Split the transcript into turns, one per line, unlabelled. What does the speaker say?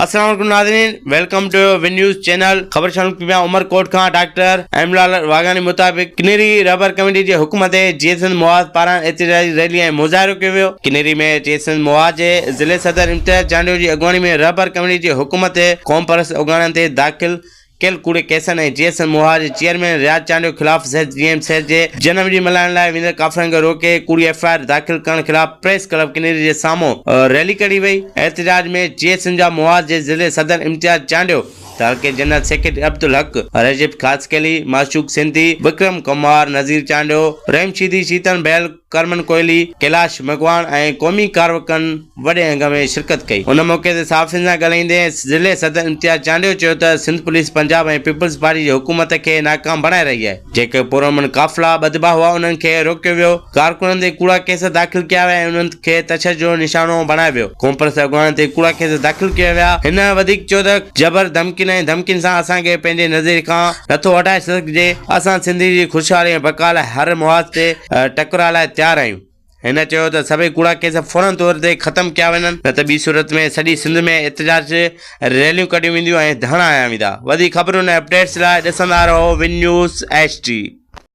السلام عليڪم ناظرين welcome to one news channel خبر شامل ڪيون پيا عمرڪوٽ کان ڊاڪٽر ايم لال واگهاڻي مطابق ڪنيري رهبر ڪميٽي جي حڪم تي جي سنڌ محاذ پاران احتجاجي ريلي ۽ مظاهرو ڪيو ويو ڪنيري ۾ جي سنڌ محاذ جي ضلعي صدر امتياز چانڊيو جي اڳواڻي ۾ رهبر ڪميٽي جي حڪم تي قومپرست اڳواڻن تي داخل ڪيل ڪوڙي ڪيسن ۽ جي ايس ايم موهار جي چيئرمين رياض چانڊيو خلاف سيد جي ايم سيد جي جنم ڏينهن ملهائڻ لاء ويندڙ قافلن کي روڪي ڪوڙي ايف I R داخل ڪرڻ خلاف پريس ڪلب ڪنيري جي سامهون ريلي ڪڍي وئي. احتجاج ۾ جي ايس ايم جا موهار جي ضلعي صدر امتياز چانڊيو، تعلقي جنرل سيڪريٽري عبدالحق، رجب خاصخيلي، معشوق سنڌي، وڪرم ڪمار، نذير چانڊيو، رحيم شيدي، شيتن ڀيل، ڪرمن ڪوئلي، ڪيلاش مگواڻ ۽ قومي ڪارڪنن وڏي انگ ۾ شرڪت ڪئي. ان موقعي تي صحافين سان ڳالهائيندي ضلعي صدر امتياز چانڊيو چيو ته Sindh police Punjab ۽ peoples party جي حڪومت کي ناڪام بڻائي رهي آهي، جيڪي پرامن قافلا ٻڌبا هئا انهن کي روڪيو ويو، ڪارڪنن تي ڪوڙا ڪيس داخل ڪيا ويا ۽ انهن کي تشدد جو نشانو بڻايو ويو، قومپرست اڳواڻن تي ڪوڙا ڪيس داخل ڪيا ويا. هن وڌيڪ چيو ته جبر، ڌمڪين ۽ ڌمڪين سان اسان کي پنهنجي نظريي کان نٿو هٽائي سگهجي، اسان سنڌ جي خوشحالي ۽ بقا لاء هر محاذ تي ٽڪراء لاء تيار آهيون. هن چيو ته سڀئي ڪوڙا ڪيس فورن طور تي ختم ڪيا وڃن نه ته ٻي صورت ۾ سڄي سنڌ ۾ احتجاج ريليون ڪڍيون وينديون ۽ ڌرڻا هنيا ويندا. وڌيڪ خبرن ۽ اپڊيٽس لاء ڏسندا رهو ون نيوز ايڇ ڊي.